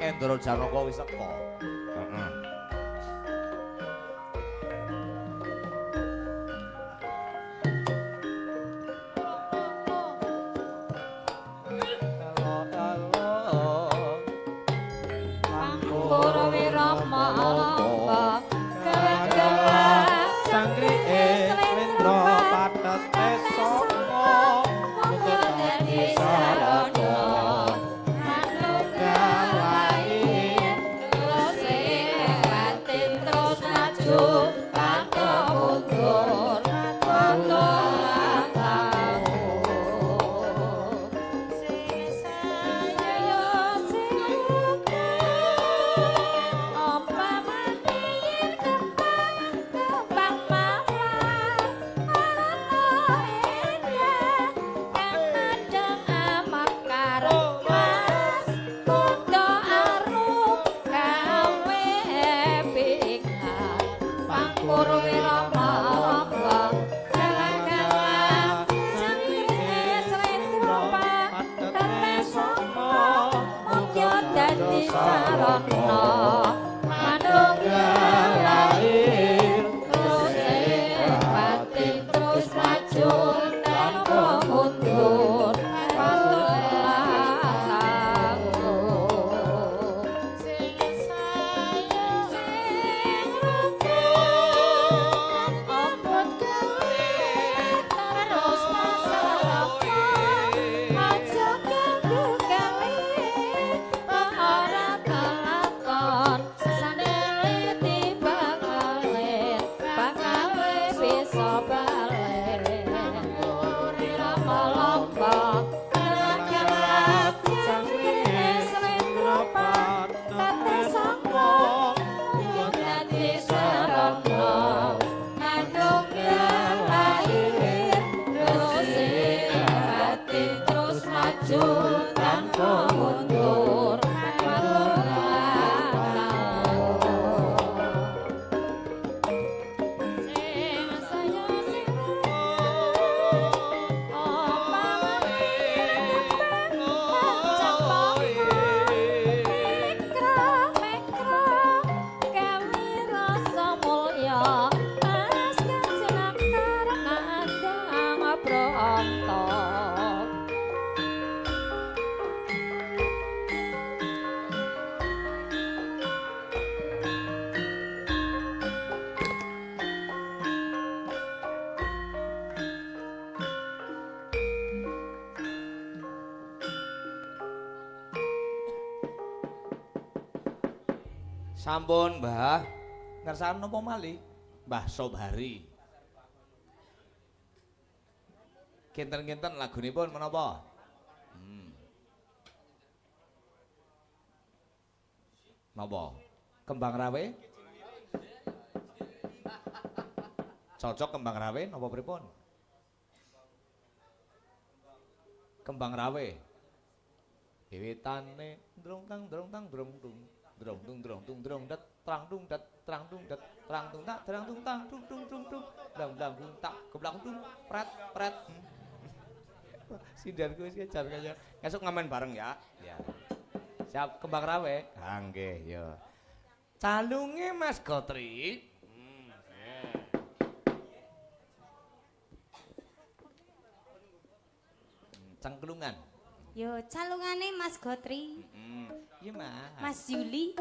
Mahendra Janaka wis teka. Heeh. Sampun, Mbah. Ngersakno napa malih? Mbah Sobari. Kinten-kinten lagunipun menapa? Napa? Kembang Rawe? Cocok Kembang Rawe napa pripun? Kembang Rawe. Wiwitane ndrung tang ndrung tang ndrung tung. Drong tung drong tung drong det trang tung det trang tung det trang tung tak trang tung tang tung tung tung tung dang dang tung tak geblak tung pret pret. Sindanku wis kejar kaya ngesuk ngamen bareng ya. Ya. Siap Kembang Rawe. Ha nggih ya. Calunge Mas Gotri. Cengklungan. Yo calungane Mas Gotri. Iya Mas. Mas Yuli.